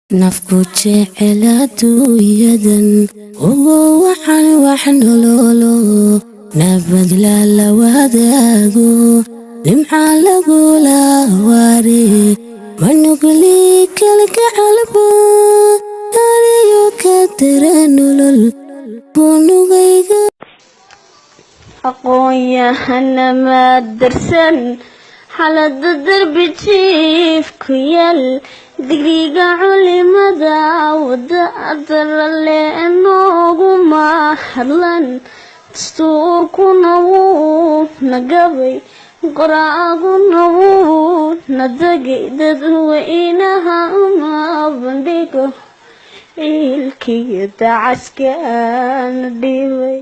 Nafku jecel adduunyadan ugu waxaan wax nololo nabad lala wadaago, nimca lagula waare, manugli kalgacalba ariyo ka dara nolol bunugayga. Aqoon-yahana madarsan xaalada darbi jiif ku yaal, digriga culimada wada darale nooguma hadlan, dastuurkuna wuu nagabay, qoraaguna wuu na dagay, dadweynaha uma bandhigo ciilkiyo dacaskana dhibay.